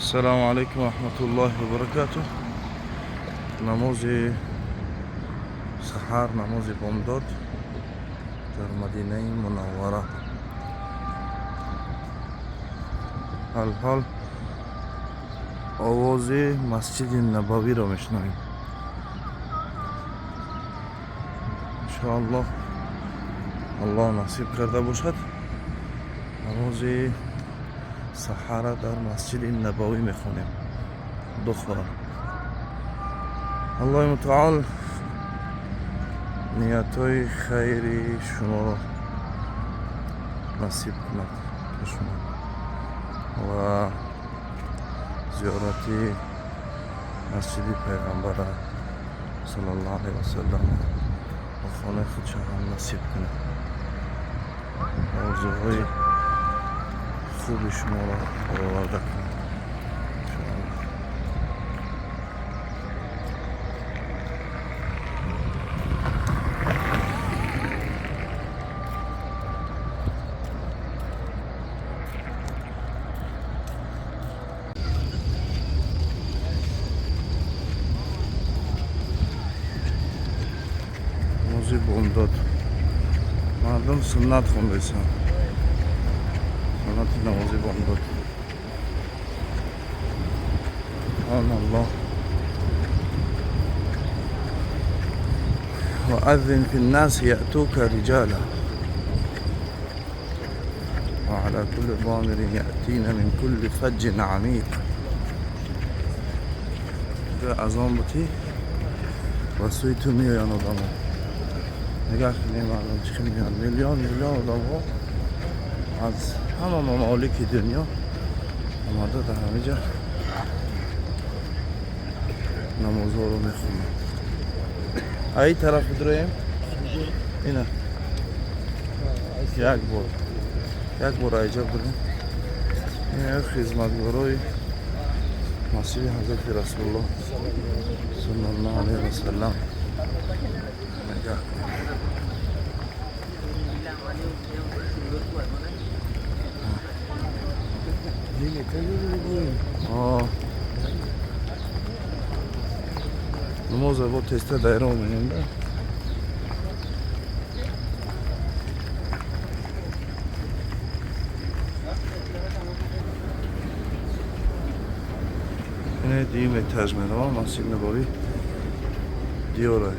Ассалому алайкум ва раҳматуллоҳи ва баракатуҳ. Намози саҳар, намози бомдод дар Мадинаи Мунаввара. Ҳол овози Масҷиди Набавиро мешунавем. Иншоаллоҳ, Аллоҳ насиб карда бошад, намози саҳара дар Масҷиди Набавӣ мехонем. Духора Аллоҳи мутаол ниятҳои хайри шуморо насиб кунад ба шумо ва зиёрати масҷиди Пайғамбара саллаллоҳу алайҳи васаллам ба хонаи худша ҳам насиб кунад, орзуҳои хуби шуморо бароварда кунад, иншоаллоҳ. Намози бомдод, мардум суннат хондесанд, суннати намози бомдод. Субҳаналлоҳ. وأذن في الناس يأتوك رجالا وعلى كل ضامر يأتين من كل فج عميق. Азон бутӣ ва сӯи ту меоянд одамо. Нигоҳ кунем, мардум чӣ хел меоянд, миллион миллион одамҳо аз ҳама мамолики дунё омада дар ҳамиҷа намозҳоро мехонанд. Аи тараф бидроем, ина як бор, як бор айҷа будем. Ин хизматгорои масҷиди Ҳазрати Расулуллоҳ саллаллоҳу алайҳи васаллам. Нигоҳ кунед. О, намоза бо тезтар дайра омедем да. Ине дуюм этаж меравам, Масҷид Набавӣ диёра.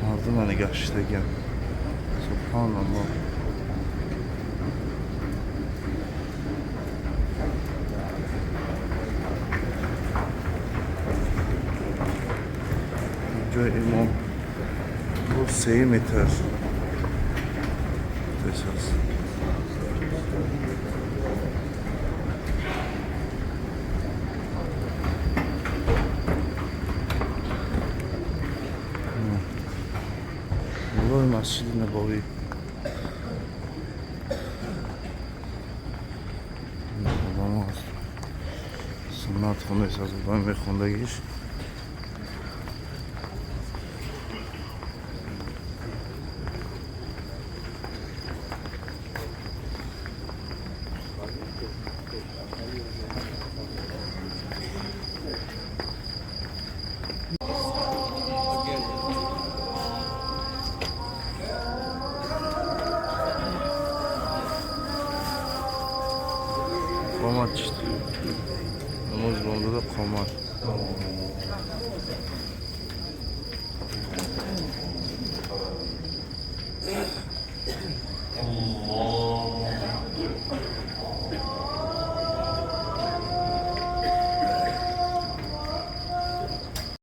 Мардума нигоҳ, шиштагиам, субҳоналлоҳ. Ҷои имом бо сеюм этаж тез аст. Болои Масҷиди Набавӣ одамо ҳаст, суннат хондаст, аз одами мехондагиш. Қомат чист, намози бомдода қомат.